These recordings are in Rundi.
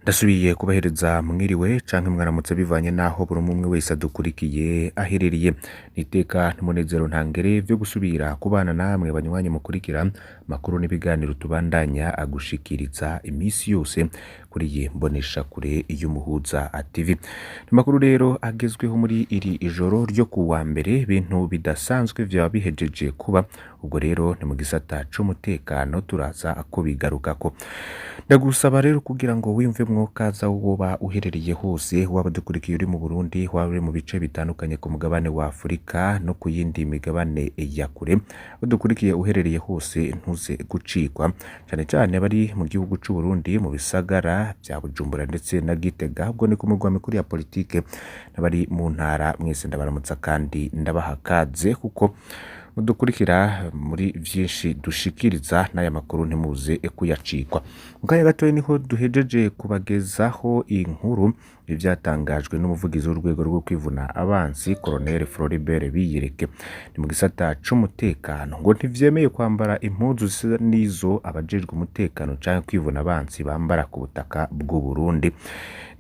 Ndasubiye kubahereza mwiriwe canke mwaramutse bivanye n'aho buri umwe wese adukurikiye aherereye. N'iteka n'umunezero ntangere vyo gusubira kubana namwe banywanyi mukurikira amakuru n'ibiganiro tubandanya agushikiriza imisi yose kuri iyi mboneshakure y'Umuhuza TV. Amakuru rero agezweho muri iri ijoro ryo kuwa mbere, ibintu bidasanzwe vyoba bihejeje kuba, ubwo rero ni mu gisata c'umutekano turaza kubigarukako. Ndagusaba rero kugira ngo wiyumvemwo kaza woba uherereye hose, waba udukurikiye uri mu Burundi, waba uri mu bice bitandukanye ku mugabane wa Afurika no ku yindi migabane ya kure, udukurikiye uherereye hose ntuze gucikwa, cane cane abari mu gihugu c'u Burundi mu bisagara vya Bujumbura ndetse na Gitega, ubwo ni ku migwa mikuru ya politike, n'abari mu ntara mwese ndabaramutsa kandi ndabaha kaze kuko mudukurikira muri vyinshi dushikiriza n'aya makuru ntimuze kuyacikwa. Mu kanya gatoya niho duhejeje kubagezaho inkuru ivyatangajwe n'umuvugizi w'urwego rwo kwivuna abansi Colonel Floribert Biyereke. Ni mu gisata c'umutekano ngo ntivyemeye kwambara impuzu zisa n'izo abajejwe umutekano canke kwivuna abansi bambara ku butaka bw'u Burundi.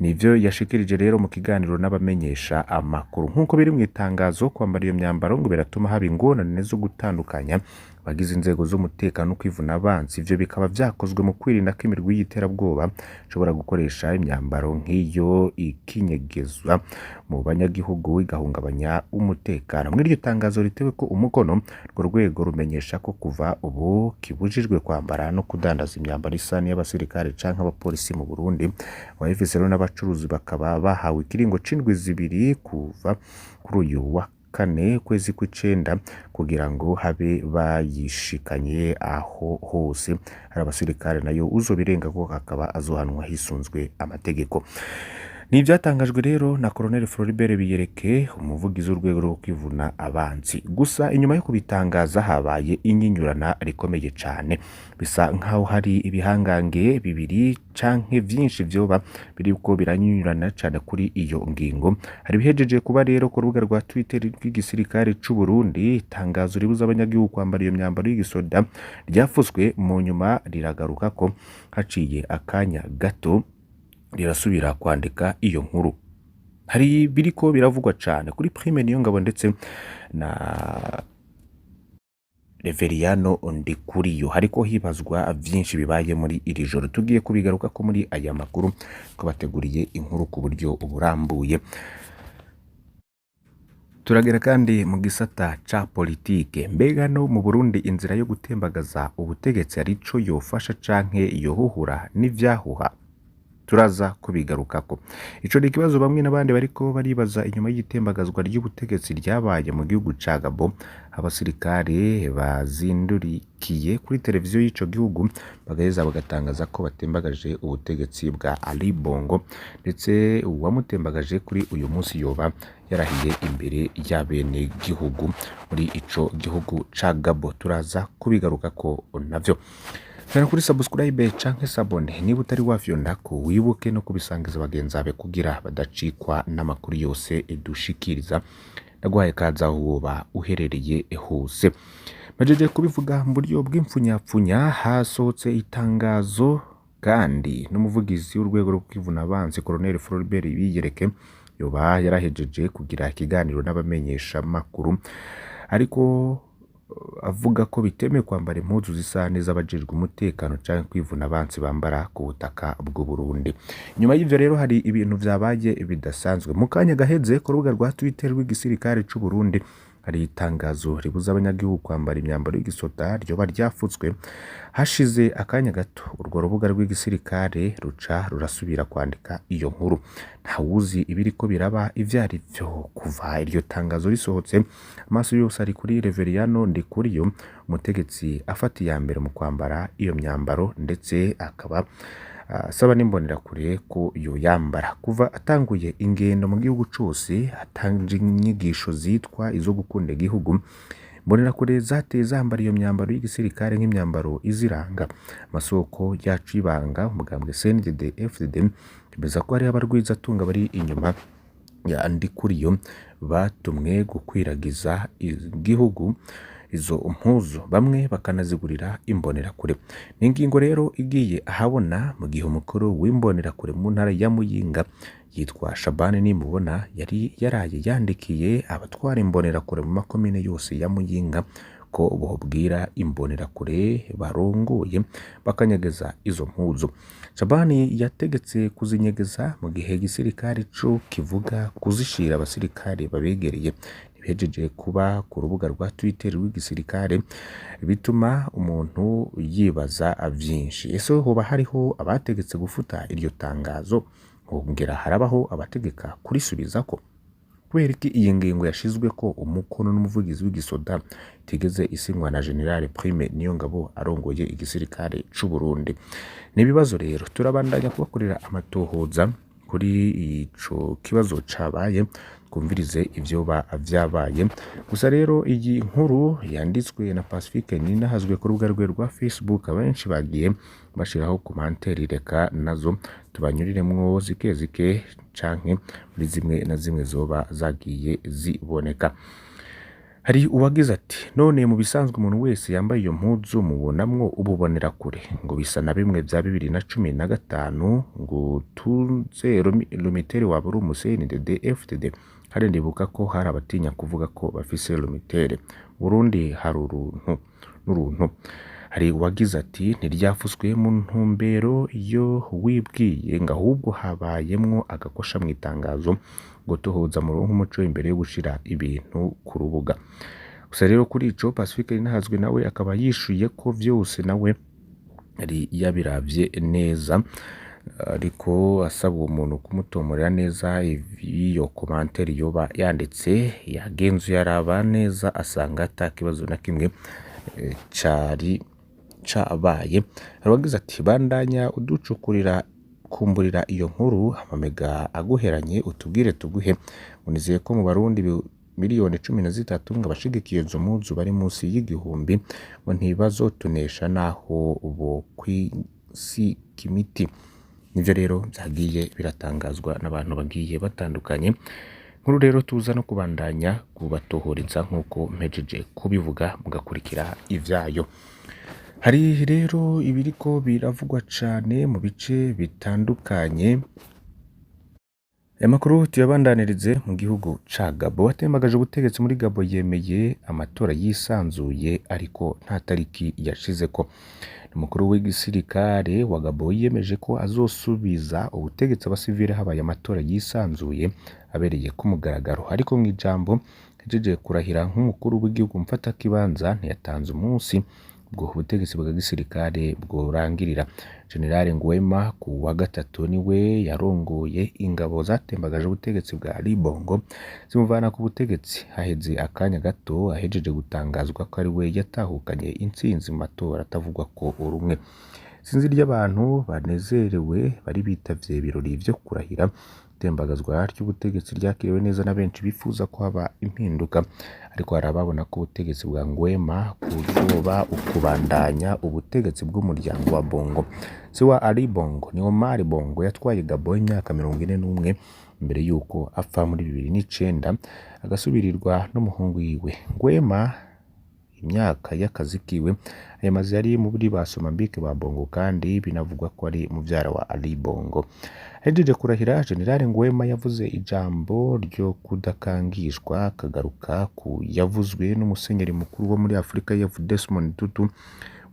Nivyo yashikirije rero mu kiganiro n'abamenyesha amakuru. Nk'uko biri mw'itangazo, kwambara iyo myambaro ngo biratuma haba ingorane zo gutandukanya abagize inzego z'umutekano no kwivuna abansi. Ivyo bikaba vyakozwe mu kwirinda ko imirwi y'iterabwoba ishobora gukoresha imyambaro nk'iyo ikinyegezwa mu banyagihugu igahungabanya umutekano. Muri iryo tangazo riteweko umukono, urwo rwego rumenyesha ko kuva ubu kibujijwe kwambara no kudandaza imyambaro isa n'iy'abasirikare canke abapolisi mu Burundi. Abayifise rero n'abacuruzi bakaba bahawe ikiringo c'indwi zibiri kuva kuri uyu wa kane ukwezi kw'icenda kugira ngo habe bayishikanye aho hose hari abasirikare, nayo uzobirengako akaba azohanwa hisunzwe amategeko. Ni ivyatangajwe rero na Colonel Floribert Biyereke, umuvugizi w'urwego rwo kwivuna abansi. Gusa inyuma yo kubitangaza habaye inyinyurana rikomeye cane, bisa nkaho hari ibihangange bibiri canke vyinshi vyoba biriko biranyinyurana cane kuri iyo ngingo. Hari ibihejeje kuba rero ku rubuga rwa Twitter rw'igisirikare c'u Burundi, itangazo ribuza abanyagihugu kwambara iyo myambaro y'igisoda ryafuswe, mu nyuma riragaruka ko haciye akanya gato rirasubira kwandika iyo nkuru. Hari biriko biravugwa cane kuri Prime Niyongabo ndetse na Reveriyano Ndikuriyo, hariko hibazwa vyinshi bibaye muri iri joro. Tugiye kubigarukako muri aya makuru twabateguriye inkuru ku buryo burambuye. Turagera kandi mu gisata ca politike. Mbega no mu Burundi inzira yo gutembagaza ubutegetsi arico yofasha canke yohuhura n'ivyahuha? Turaza kubigarukako. Ico ni ikibazo bamwe n'abandi bariko baribaza inyuma y'itembagazwa ry'ubutegetsi ryabaye mu gihugu ca Gabon. Abasirikare bazindurikiye kuri televiziyo y'ico gihugu bagaheza bagatangaza ko batembagaje ubutegetsi bwa Ali Bongo, ndetse uwamutembagaje kuri uyu munsi yoba yarahiye imbere y'abenegihugu muri ico gihugu ca Gabon. Turaza kubigarukako navyo. Fera kuri subscribe canke s'abonner niba utari wafyondako, wibuke no kubisangiza bagenzi bawe kugira badacikwa n'amakuru yose dushikiriza. Ndaguhaye kaze aho woba uherereye hose. Majeje kubivuga mu buryo bw'impfunyapfunya, hasohotse itangazo kandi n'umuvugizi w'urwego rwo kwivuna abansi Colonel Floribert Biyereke yoba yarahejeje kugira ikiganiro n'abamenyesha makuru, ariko avuga ko bitemewe kwambara impuzu zisa n'iz'abajejwe umutekano canke kwivuna abansi bambara ku butaka bw'u Burundi. Nyuma y'ivyo rero hari ibintu vyabaye bidasanzwe. Mu kanya gaheze ku rubuga rwa Twitter rw'igisirikare c'u Burundi hari itangazo ribuza abanyagihugu kwambara imyambaro y'igisoda ryoba ryafutswe. Hashize akanya gato urwo rubuga rw'igisirikare ruca rurasubira kwandika iyo nkuru. Ntawuzi ibiriko biraba ivyo arivyo. Kuva iryo tangazo risohotse, amaso yose ari kuri Reveriyano Ndikuriyo, umutegetsi afata iya mbere mu kwambara iyo myambaro, ndetse akaba asaba n'imbonerakure ko yoyambara. Kuva atanguye ingendo mu gihugu cose atanga inyigisho zitwa izo gukunda igihugu, imbonerakure zateye zambara iyo myambaro y'igisirikare nk'imyambaro iziranga. Amasoko yacu y'ibanga umugambwe CNDD FDD yemeza ko hariho abarwizatunga bari inyuma ya Ndikuriyo batumwe gukwiragiza igihugu izo mpuzu, bamwe bakanazigurira imbonerakure. Ni ingingo rero igiye ahabona mu gihe umukuru w'imbonerakure mu ntara ya Muyinga yitwa Shabani Nimubona yari yaraye yandikiye abatwara imbonerakure mu makomine yose ya Muyinga ko bobwira imbonerakure barongoye bakanyegeza izo mpuzu. Shabani yategetse kuzinyegeza mu gihe igisirikare co kivuga kuzishira abasirikare babegereye. Ibihejeje kuba ku rubuga rwa Twitter rw'igisirikare bituma umuntu yibaza vyinshi. Ese hoba hariho abategetse gufuta iryo tangazo? Hongera harabaho abategeka kurisubizako? Kubera iki iyi ngingo yashizweko umukono n'umuvugizi w'igisoda itigeze isinywa na General Prime Niyongabo arongoye igisirikare c'u Burundi? Ni ibibazo rero turabandanya kubakorera amatohoza kuri ico kibazo cabaye, twumvirize ivyoba vyabaye. Gusa rero iyi nkuru yanditswe na Pacifique Ninahazwe ku rubuga rwe rwa Facebook, abenshi bagiye bashiraho commentaire, reka nazo tubanyuriremwo zike zike canke muri zimwe na zimwe zoba zagiye ziboneka. Hari uwagize ati: "None mu bisanzwe umuntu wese yambaye iyo mpuzu mubonamwo ububonerakure? Ngo bisa na bimwe vya 2015, ngo tuze Lumitel waba uri umu CNDD FDD. Kandi ndibuka ko hari abatinya kuvuga ko bafise Lumitel. Burundi hari uruntu n'uruntu." Hari uwagize ati: "Ntiryafuswe mu ntumbero yo wibwiye, ngo ahubwo habayemwo agakosha mw'itangazo, ngo tuhuza muronke umuco imbere yo gushira ibintu ku rubuga." Gusa rero kuri ico Pacifique Ninahazwe nawe akaba yishuye ko vyose nawe yari yabiravye neza, ariko asaba uwo muntu kumutomorera neza iyo commentaire yoba yanditse. Yagenzuye araba neza, asanga ata kibazo na kimwe cari cabaye. Hari uwagize ati: "Bandanya uducukurira kumburira iyo nkuru, amamega aguheranye utubwire tuguhe." Ngo: "Nizeye ko mu Barundi 13 miliyoni ngo abashigikiye izo mpuzu bari munsi y'igihumbi, ngo ntibazotunesha naho bokwisiga imiti." Nivyo rero vyagiye biratangazwa n'abantu bagiye batandukanye. Nkuru rero tuza no kubandanya kubatohoreza nk'uko mpejeje kubivuga, mugakurikira ivyayo. Hari rero ibiriko biravugwa cane mu bice bitandukanye. Aya makuru tuyabandanirize mu gihugu ca Gabo. Watembagaje ubutegetsi muri Gabo yemeye amatora yisanzuye, ariko nta tariki yashizeko. Umukuru w'igisirikare wa Gabo yiyemeje ko azosubiza ubutegetsi abasivile habaye amatora yisanzuye abereye ku mugaragaro, ariko mw'ijambo yahejeje kurahira nk'umukuru w'igihugu mfatakibanza ntiyatanze umunsi ubwo ubutegetsi bwa gisirikare bworangirira. General Nguema ku wa gatatu niwe yarongoye ingabo zatembagaje ubutegetsi bwa Ali Bongo zimuvana ku butegetsi, haheze akanya gato ahejeje gutangazwa ko ari we yatahukanye intsinzi mu matora atavugwa ko rumwe. Isinzi ry'abantu banezerewe bari bitavye ibirori vyo kurahira. Itembagazwa ry'ubutegetsi ryakiriwe neza na benshi bifuza ko haba impinduka, ariko hari ababona ko ubutegetsi bwa Nguema kuzoba ukubandanya ubutegetsi bw'umuryango wa Bongo. Se wa Ali Bongo ni Omar Bongo, yatwaye Gabon imyaka 41 mbere yuko apfa muri 2009, agasubirirwa n'umuhungu wiwe Nguema. Imyaka y'akazi kiwe ayamaze yari muri ba Somambike ba Bongo, kandi binavugwa ko ari muvyara wa Ali Bongo. Ahejeje kurahira, General Nguema yavuze ijambo ryo kudakangishwa, akagaruka ku yavuzwe n'umusenyeri mukuru wo muri Afrika y'Epfo Desmond Tutu,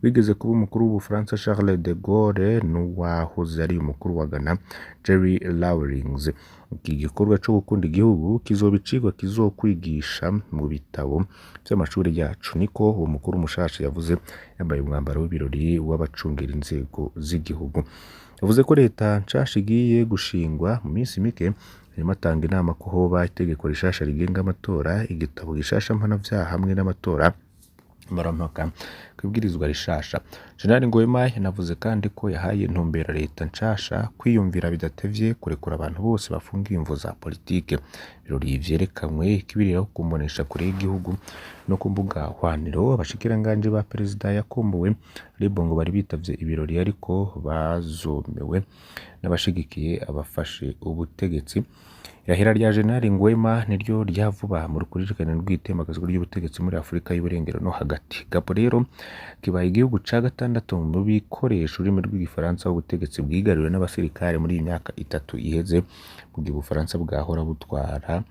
wigeze kuba umukuru w'Ubufaransa Charles de Gaulle n'uwahoze ari umukuru wa Ghana Jerry Rawlings. Iki gikorwa co gukunda igihugu kizoba icigwa kizokwigisha mu bitabo vy'amashuri yacu, niko uwo mukuru mushasha yavuze, yambaye umwambaro w'ibirori w'abacungera inzego z'igihugu. Yavuze ko leta nshasha igiye gushingwa mu minsi mike, hanyuma atanga inama ko hoba itegeko rishasha rigenga amatora, igitabo gishasha mpanavyaha hamwe n'amatora marampaka. kw'ibwirizwa rishasha. Jenerali Nguema yanavuze kandi ko yahaye intumbero leta nshasha kwiyumvira bidatevye kurekura abantu bose bafungiwe imvo za politike. Ibirori vyerekanywe ikibiriraho ku mboneshakure y'igihugu no ku mbuga hwaniro. Abashikiranganji ba perezida yakumbuwe Ali Bongo bari bitavye ibirori ariko bazomewe n'abashigikiye abafashe ubutegetsi. Irahira rya Jenerali Nguema niryo rya vuba mu rukurikirane rw'itembagazwa ry'ubutegetsi muri Afurika y'Uburengero no hagati. Gabon rero kibaye igihugu ca gatandatu mu bikoresha ururimi rw'igifaransa ubutegetsi bwigaruriwe n'abasirikare muri iyi myaka 3 iheze, mu gihe Ubufaransa bwahora butwara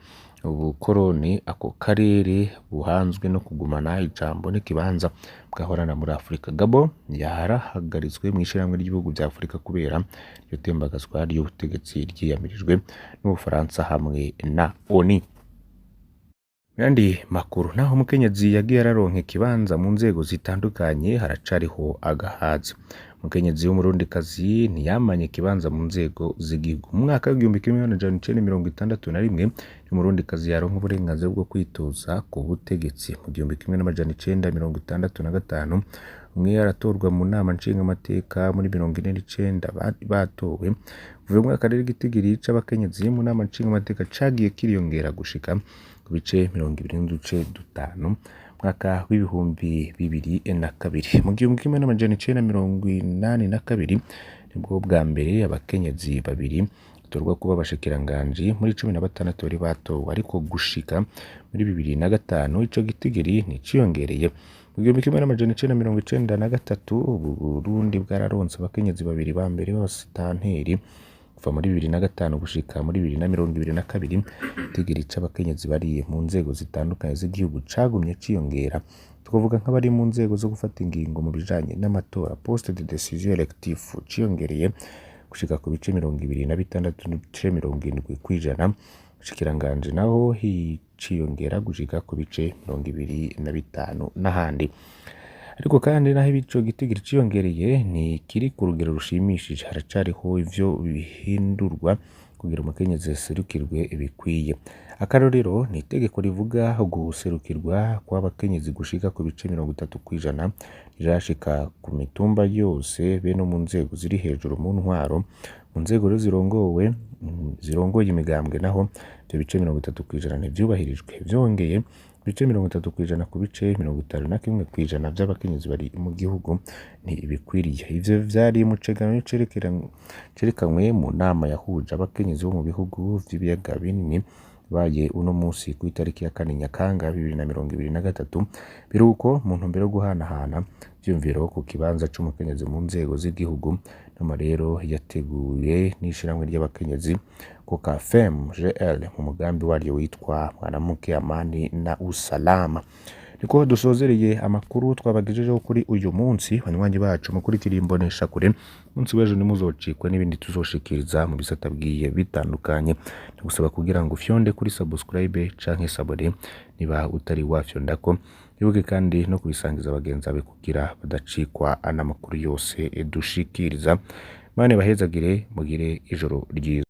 ubukoroni ako karere buhanzwe no kugumana ijambo n'ikibanza bwahorana muri Afurika. Gabon yarahagaritswe mw'ishirahamwe ry'ibihugu vya Afurika kubera iryo tembagazwa ry'ubutegetsi ryiyamirijwe n'Ubufaransa hamwe na ONU. Mu yandi makuru, naho umukenyezi yagiye araronka ikibanza mu nzego zitandukanye, haracariho agahazi. Umukenyezi w'umurundikazi ntiyamanye ikibanza mu nzego z'igihugu. Mu mwaka w'1961 umurundikazi yaronka uburenganzira bwo kwitoza ku butegetsi. Mu 1965 umwe aratorwa mu nama nshingamateka, muri 49 batowe. Kuva uyu mwaka rero igitigiri c'abakenyezi mu nama nshingamateka cagiye kiriyongera gushika ku bice 20.5 mwaka w'2002. Mu 1982 nibwo bwa mbere abakenyezi babiri batorwa kuba abashikiranganji muri 16 bari batowe, ariko gushika muri 2005 ico gitigiri nticiyongereye. Mu 1993 Uburundi bwararonse abakenyezi babiri ba mbere b'abasitanteri. Kuva muri 2005 gushika muri 2022 igitigiri c'abakenyezi bari mu nzego zitandukanye z'igihugu cagumye ciyongera. Twovuga nk'abari mu nzego zo gufata ingingo mu bijanye n'amatora, poste de décision électif, ciyongereye gushika ku bice 26.70 kw'ijana. Ubushikiranganji naho ciyongera gushika ku bice 25 n'ahandi. Ariko kandi naho ico gitigiri ciyongereye ntikiri ku rugero rushimishije, haracariho ivyo bihindurwa kugira umukenyezi aserukirwe bikwiye. Akarorero ni itegeko rivuga guserukirwa kw'abakenyezi gushika ku bice 30 kw'ijana rirashika ku mitumba yose be no mu nzego ziri hejuru mu ntwaro. Mu nzego rero zirongoye imigambwe naho ivyo bice 30 kw'ijana ntivyubahirijwe. Vyongeye ibice 30 kw'ijana ku bice 51 kw'ijana vy'abakenyezi bari mu gihugu ntibikwiriye. Ivyo vyari mu cegeranyo cerekanywe mu nama yahuje abakenyezi bo mu bihugu vy'ibiyaga binini baye uno musi kw'itariki ya 4 Nyakanga 2023. Biruko mu ntumbero yo guhanahana ivyiyumviro ku kibanza c'umukenyezi mu nzego z'igihugu. Inama rero yateguwe n'ishirahamwe ry'abakenyezi COCAFEM GL mu mugambi waryo witwa Mwanamke Amani na Usalama. Niko dusozereye amakuru twabagejejeho kuri uyu munsi. Banywanyi bacu mukurikira imboneshakure, umunsi w'ejo ntimuzocikwe n'ibindi tuzoshikiriza mu bisata bigiye bitandukanye. Ndagusaba kugira ngo ufyonde kuri subscribe canke s'abonner niba utari wafyondako. Wibuke kandi no kubisangiza bagenzi bawe kugira badacikwa n'amakuru yose dushikiriza. Imana ibahezagire, mugire ijoro ryiza.